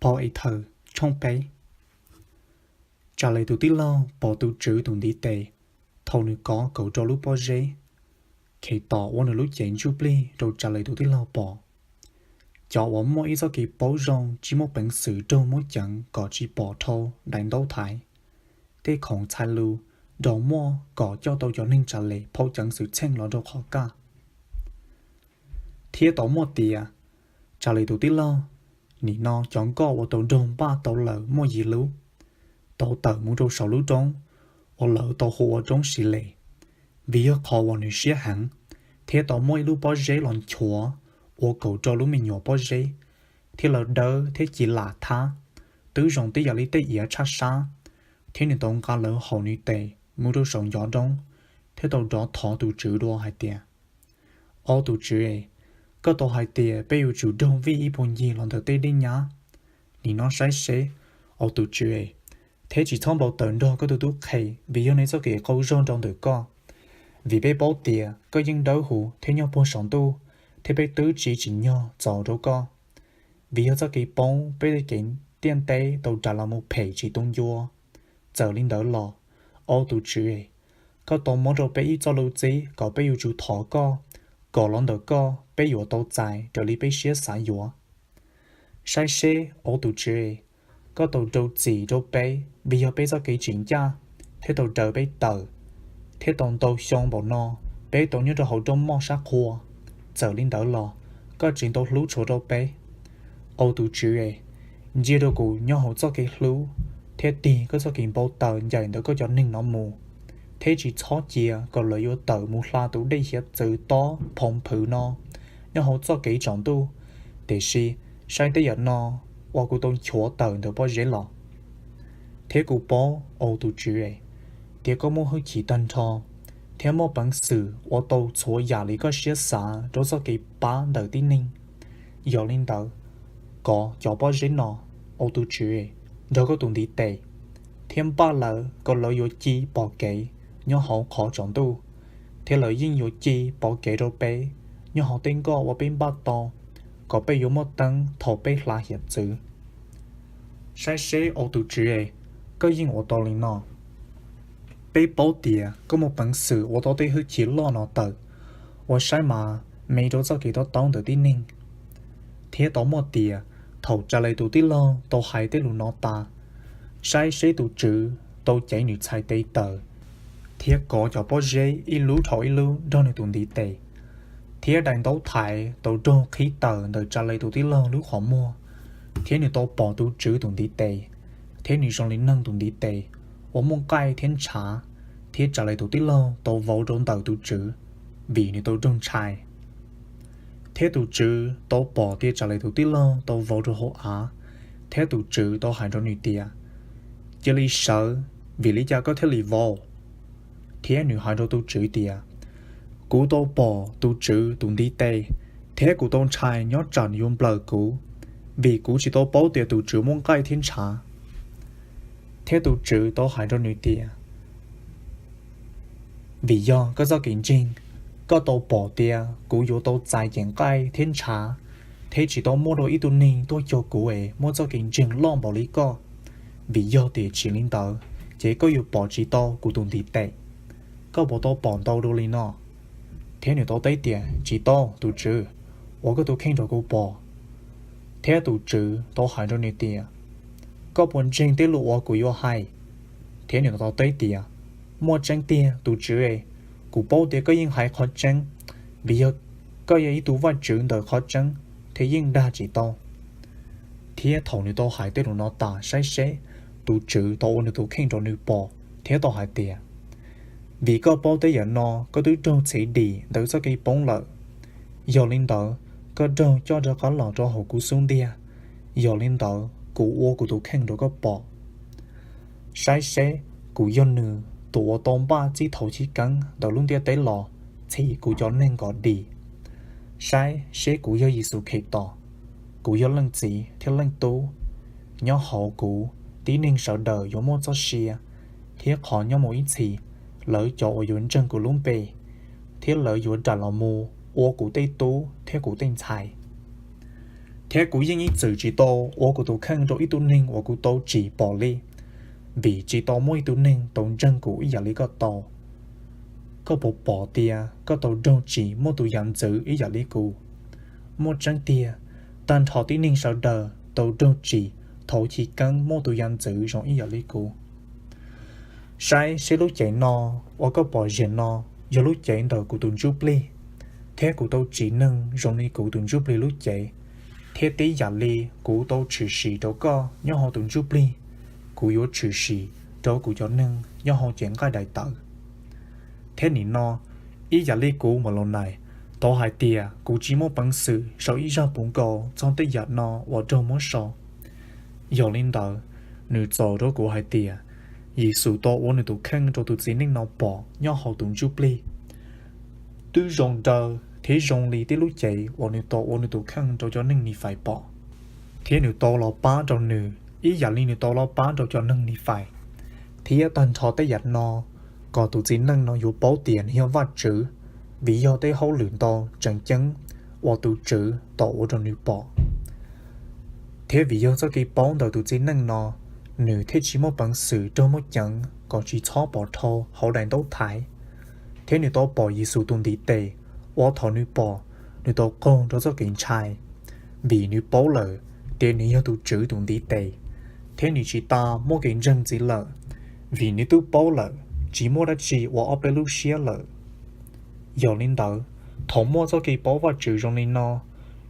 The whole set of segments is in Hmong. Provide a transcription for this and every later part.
Paus Ethaws tshooj peb. Tsa Les tus tij laug pom tus Tswv tus ntiv tes thaum nws kov kaum rau lub pob zeb. Khetos ua nws lub cev ntsuj plig rau Tsa Les tus tij laug pom. Cov uas muaj ib txoj kev paub zoo tsis muaj peev xwm raug muab ceev kom tsis pom dhau daim ntaub thaiv, tej khoom txhais lus, nrog muaj kom coj tau cov neeg Tsa Les phau ceev xwm txheej los rau qhov kaj. Thiab tau muaj tias, Tsa Les tus tij laug, nim no cov nkoj uas tau nrog npaj tau lawm muaj yim lub, tau tawm mus rau saum lub roob uas lawv tau hu ua roob Si Les, vim yog qhov uas nws siab heev, thiab tau muaj ib lub pob zeb los nchuav ua kaum rau lub me nyuam pob zeb, thiab lawv dawb thiab ci lam thab, twb zoo tib yam li tej iav tshaj sab, thiab nws tau nqa lawv haus nws tes mus rau saum ncov roob, thiab tau rov thov tus Tswv dua hais tias, Au tus Tswv es, koj tau hais tias peb yuav tsum raug vij ib puag ncig los ntawm tej dej nyab. Nim no saib seb, au tus Tswv es, thiab tsis txhob npau taws nrog koj tus tub qhe, vim yog nws txoj kev qaug zog rau ntawm koj. Vim peb paub tias koj yeej dawb huv thiab nyob puag saum ntuj, thiab peb twb tsis tsim nyog txaus rau koj, vim yog txoj kev poob peb tej kev ntiaj teb tau ras los mus phem tsis tu ncua. Txawm li ntawd los, au tus Tswv es, koj tau muab rau peb ib txoj lus txib kom peb yuav tsum thov koj, kom los ntawm koj peb yuav tau txais raws li peb siab xav yuav. Saib seb, au tus Tswv es, koj tau rau txim rau peb vim yog peb txoj kev tsis ncaj, thiab tau raws peb tawm, thiab tau ntau xyoo npaum no peb tau nyob rau hauv roob moj sab qhua. Txawm li ntawd los, koj tsis tau hlub tshua rau peb. Au tus Tswv es, ntsia rau kuv nyob hauv txoj kev hlub, thiab tig koj txoj kev npau taws ncaim ntawm koj cov neeg no mus, thiab tsis txhob cia kom lawv yuav tawm mus hla tus dej hiav txwv tob phoo phwv no nyob hauv txoj kev tsaus ntuj. Tiam sis saib tej yam no uas kuv tau nchuav tawm ntawm pob zeb los. Thiab kuv paub, au tus Tswv es, tias koj muaj hwj chim tag nrho, thiab muaj peev xwm ua tau txhua yam li koj siab xav rau txoj kev pab ntawm tib neeg. Yog li ntawd, kov cov pob zeb no, au tus Tswv es, nrog koj tus ntiv tes, thiab npaj lawv kom lawv yuav ci pom kev nyob hauv qhov tsaus ntuj, thiab lawv yeej yuav ci pom kev rau peb nyob hauv tej nkoj uas peb npaj tau, kom peb yuav muaj teeb thaum peb hla hiav txwv. Saib seb, au tus Tswv es, koj yeej ua tau li no. Peb paub tias koj muaj peev xwm ua tau tej hwj chim loj no tawm, ua saib mas me rau txoj kev to taub ntawm tib neeg. Thiab tau muaj tias, thaum Tsa Les tus tij laug tau hais tej lus no tas, saib seb, tus Tswv tau cev nws txhais tes tawm, thiab kov cov pob zeb ib lub dhau ib lub nrog nws tus ntiv tes, thiab daim ntaub thaiv tau raug qhib tawm ntawm Tsa Les tus tij laug lub qhov muag, thiab nws tau pom tus Tswv tus ntiv tes, thiab nws zoo li neeg tus ntiv tes uas muaj nqaij thiab ntshav, thiab Tsa Les tus tij laug tau vau rau ntawm tus Tswv, vim nws tau raug ntshai. Thiab tus Tswv tau pom tias Tsa Les tus tij laug tau vau rau hauv av, thiab tus Tswv tau hais rau nws tias, Cia li sawv, vim li cas koj thiaj li vau? Thiab nws hais rau tus Tswv tias, Kuv tau pom tus Tswv tus ntiv tes, thiab kuv tau ntshai nyob tsam nws yuav nplawm kuv, vim kuv tsis tau paub tias tus Tswv muaj nqaij thiab ntshav. Thiab tus Tswv tau hais rau nws tias, Vim yog koj txoj kev ntseeg, koj tau pom tias kuv yuav tau txais cev nqaij thiab ntshav, thiab tsis tau muaj dua ib tug neeg tuaj cuag kuv es muaj txoj kev ntseeg loj npaum li koj. Vim yog tias tsis li ntawd, ces koj yuav pom tsis tau kuv tus ntiv tes. Koj puas tau pom ntau dua li no? Thiab nws tau teb tias, Tsis tau, tus Tswv, ua koj tus kheej rau kuv pom. Thiab tus Tswv tau hais rau nws tias, Koj puas ntseeg tej lus uas kuv yuav hais? Thiab nws tau teb tias, Muaj tseeb tiag, tus Tswv es, kuv paub tias koj yeej hais qhov tseeb, vim yog koj yog ib tug Vajtswv ntawm qhov tseeb, thiab yeej dag tsis tau. Thiab thaum nws tau hais tej lus no tas, saib seb, tus Tswv tau ua nws tus kheej rau nws pom, thiab tau hais tias, Vim koj paub tej yam no, koj twb raug txhiv dim ntawm txoj kev poob lawm. Yog li ntawd, koj raug coj rov qab los rau hauv kuv xub ntiag. Yog li ntawd, kuv ua kuv tus kheej rau koj pom. Saib seb, kuv yog nws tus uas tau npaj txij thaum chiv keeb ntawm lub ntiaj teb los txhiv kuv cov neeg kom dim. Saib seb, kuv yog Yexus Khetos, kuv yog Leej Txiv thiab Leej Tub. Nyob hauv kuv, tib neeg sawv daws yuav muaj txoj sia, thiab qhov nyob mus ib txhis, lawv cov uas yuav ntseeg kuv lub npe, thiab lawv yuav rais los mus ua kuv tej tub thiab kuv tej ntxhais. Thiab kuv yeej ib txwm tsis tau ua kuv tus kheej rau ib tug neeg uas kuv tau tsim pom li, vim tsis tau muaj ib tug neeg tau ntseeg kuv ib yam li koj tau. Koj puas pom tias koj tau raug tsim muaj tus yam ntxwv ib yam li kuv? Muaj tseeb tiag, tag nrho tib neeg sawv daws tau raug tsim thaum chiv keeb muaj tus yam ntxwv zoo ib yam li kuv. Saib seb, lub cev no uas koj pom ziag no yog lub cev ntawm kuv tus ntsuj plig, thiab kuv tau tsim neeg zoo li kuv tus ntsuj plig lub cev, thiab tib yam li kuv tau tshwm sim rau koj nyob hauv tus ntsuj plig, kuv yuav tshwm sim rau kuv cov neeg nyob hauv cev nqaij daim tawv. Thiab nim no, ib yam li kuv Maulaunais tau hais tias kuv tsis muaj peev xwm sau ib zaj puv nkaus txog tej yam no uas raug muab sau. Yog li ntawd, nws txaus rau kuv hais tias Yexus tau ua nws tus kheej rau tus txiv neej no pom nyob hauv tus ntsuj plig, twb zoo raws thiab zoo li tib lub cev uas nws tau ua nws tus kheej rau cov neeg Nifais pom, thiab nws tau los pab rau nws ib yam li nws tau los pab rau cov neeg Nifais. Thiab tag nrho tej yam no kom tus txiv neej no yuav paub tias nws yog Vajtswv, vim yog tej hauj lwm ntau tseem ceeb uas tus Tswv tau ua rau nws pom. Thiab vim yog txoj kev paub ntawm tus txiv neej no, nws thiaj tsis muaj peev xwm raug muab ceev kom tsis txhob pom dhau hauv daim ntaub thaiv. Thiab nws tau pom Yexus tus ntiv tes, uas thaum nws pom, nws tau qaug rau txoj kev ntshai, vim nws paub lawm tias nws yog tus Tswv tus ntiv tes, thiab nws tsis tas muaj kev ntseeg ntxiv lawm, vim nws twb paub lawm tsis muaj dab tsi ua ob peb lub siab lawm. Yog li ntawd, thaum muaj txoj kev paub Vajtswv zoo li no,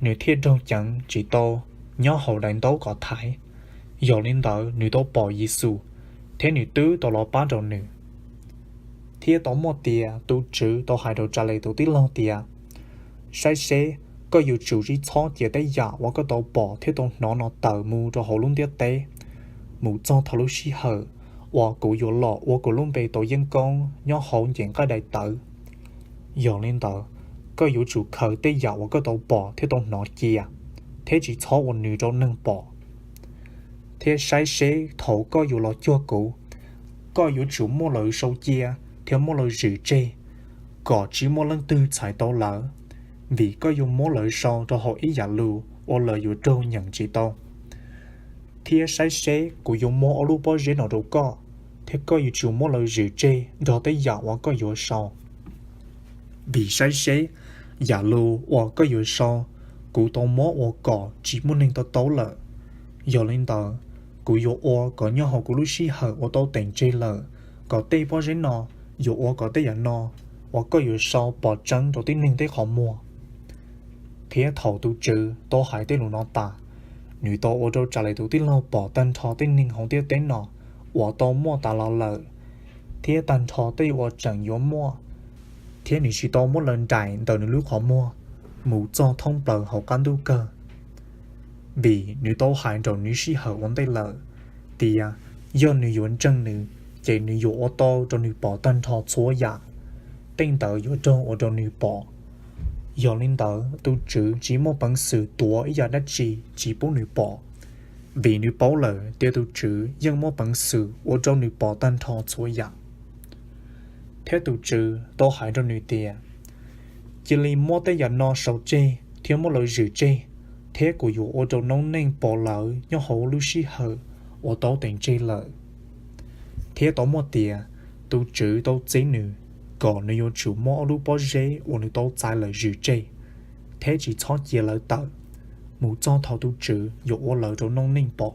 nws thiaj raug ceev tsis tau nyob hauv daim ntaub kom thaiv. Yog li ntawd, nws tau pom Yexus, thiab nws twb tau los pab rau nws. Thiab tau muaj tias tus Tswv tau hais rau Tsas Les tus tij laug tias, Saib seb, koj yuav tsum tsis txhob cia tej yam uas koj tau pom thiab tau hnov no tawm mus rau hauv lub ntiaj teb, mus txog thaum lub sij hawm uas kuv yuav los ua kuv lub npe tau yeeb koob nyob hauv ncev nqaij daim tawv. Yog li ntawd, koj yuav tsum khaws tej yam uas koj tau pom thiab tau hnov cia, thiab tsis txhob ua nws rau neeg pom. Thiab saib seb, thaum koj yuav los cuag kuv, koj yuav tsum muab lawv sau cia thiab muab lawv zwm tseg, kom tsis muaj leej twg txhais tau lawv, vim koj yuav muab lawv sau rau hauv ib yam lus uas lawv yuav raug nyeem tsis tau. Thiab saib seb, kuv yuav muab ob lub pob zeb no rau koj, thiab koj yuav tsum muab lawv zwm tseg nrog tej yam uas koj yuav sau. Vim saib seb, yam lus uas koj yuav sau, kuv tau muab ua kom tsis muaj neeg to taub lawm. Yog li ntawd, kuv yuav ua kom nyob hauv kuv lub sij hawm uas tau teem tseg lawm, kom tej pob zeb no yuav ua kom tej yam no uas koj yuav sau pom tseeb rau tib neeg tej qhov muag. Thiab thaum tus Tswv tau hais tej lus no tas, nws tau ua rau Tsas Les tus tij laug pom tag nrho tej neeg hauv ntiaj teb no uas tau muaj tas los lawm, thiab tag nrho tej uas tseem yuav muaj, thiab nws tsis tau muab lawv nraim ntawm nws lub qhov muag mus txog thoob plaws hauv qab ntuj kawg. Vim nws tau hais nraum nws sij hawm ua ntej lawm tias yog nws yuav ntseeg nws, ces nws yuav ua tau rau nws pom tag nrho txhua yam, tej ntawd yuav raug ua rau nws pom. Yog li ntawd, tus Tswv tsis muaj peev xwm tuav ib yam dab tsi tsis pub nws pom, vim nws paub lawm tias tus Tswv yeej muaj peev xwm ua rau nws pom tag nrho txhua yam. Thiab tus Tswv tau hais rau nws tias, Cia li muab tej yam no sau tseg thiab muab lawv zwm tseg, thiab kuv yuav ua rau noob neej pom lawv nyob hauv lub sij hawm uas tau teem tseg lawm. Thiab tau muaj tias tus Tswv tau txib nws kom nws yuav tsum muab ob lub pob zeb uas nws tau txais lawm zwm tseg, thiab tsis txhob cia lawv tawm, mus txog thaum tus Tswv yuav ua lawv rau noob neej pom.